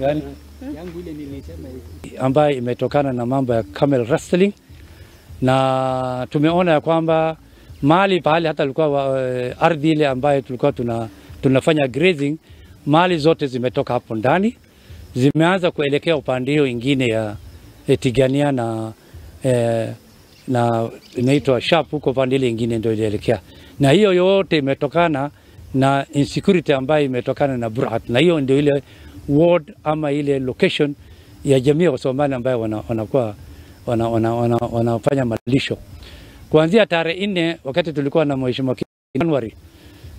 Yani ambayo imetokana na mambo ya camel rustling, na tumeona ya kwamba mali pahali hata ilikuwa ardhi ile ambayo tulikuwa tunafanya grazing, mali zote zimetoka hapo ndani, zimeanza kuelekea upande hiyo ingine ya Tigania na na inaitwa Sharp, huko upande ile ingine ndio ilielekea. Na hiyo yote imetokana na insecurity ambayo imetokana na Burhat, na hiyo ndio ile ward ama ile location ya jamii ya Somali ambayo wanakuwa wanafanya malisho. Kuanzia tarehe 4 wakati tulikuwa na Mheshimiwa January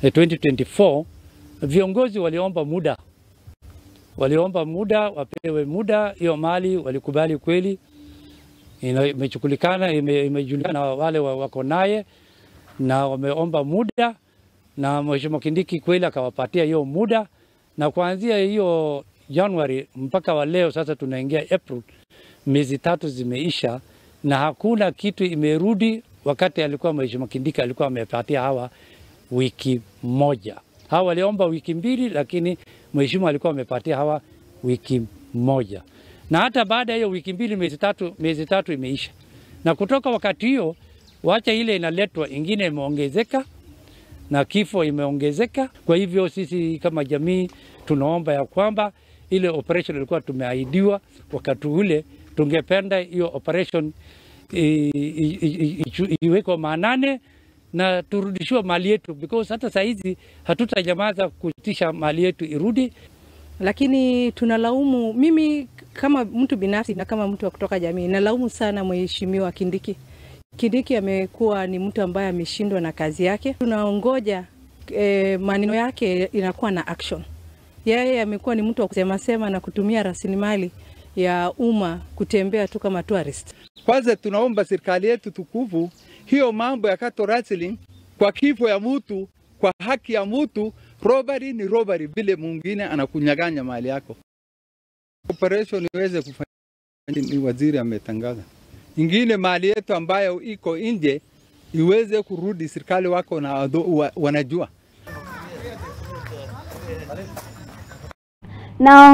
2024, viongozi waliomba muda. Waliomba muda, wapewe muda, hiyo mali walikubali kweli. Imechukulikana, imejulikana wale wako naye na wameomba muda, na Mheshimiwa Kindiki kweli akawapatia hiyo muda, na kuanzia hiyo January mpaka wa leo sasa tunaingia April, miezi 3 zimeisha na hakuna kitu imerudi. Wakati alikuwa Mheshimiwa Kindiki alikuwa amepatia hawa wiki 1. Hawa waliomba wiki 2, lakini Mheshimiwa alikuwa amepatia hawa wiki 1. Na hata baada ya hiyo wiki 2, miezi 3 imeisha. Na kutoka wakati hiyo, wacha ile inaletwa ingine imeongezeka na kifo imeongezeka. Kwa hivyo sisi kama jamii tunaomba ya kwamba ile operation ilikuwa tumeahidiwa wakati ule, tungependa hiyo operation iwekwe maanane na turudishiwe mali yetu, because hata saa hizi hatutanyamaza kutisha mali yetu irudi. Lakini tunalaumu, mimi kama mtu binafsi na kama mtu wa kutoka jamii, nalaumu sana Mheshimiwa Kindiki. Kindiki amekuwa ni mtu ambaye ameshindwa na kazi yake. Tunaongoja maneno yake inakuwa na action. Yeye amekuwa ni mtu wa kusema sema na kutumia rasilimali ya umma kutembea tu kama tourist. Kwanza tunaomba serikali yetu tukufu, hiyo mambo ya cattle rustling, kwa kifo ya mtu, kwa haki ya mtu, robbery ni robbery, vile mwingine anakunyang'anya mali yako. Operation iweze kufanya, ni waziri ametangaza. Ingine mali yetu ambayo iko nje iweze kurudi, serikali wako na wanajua. Na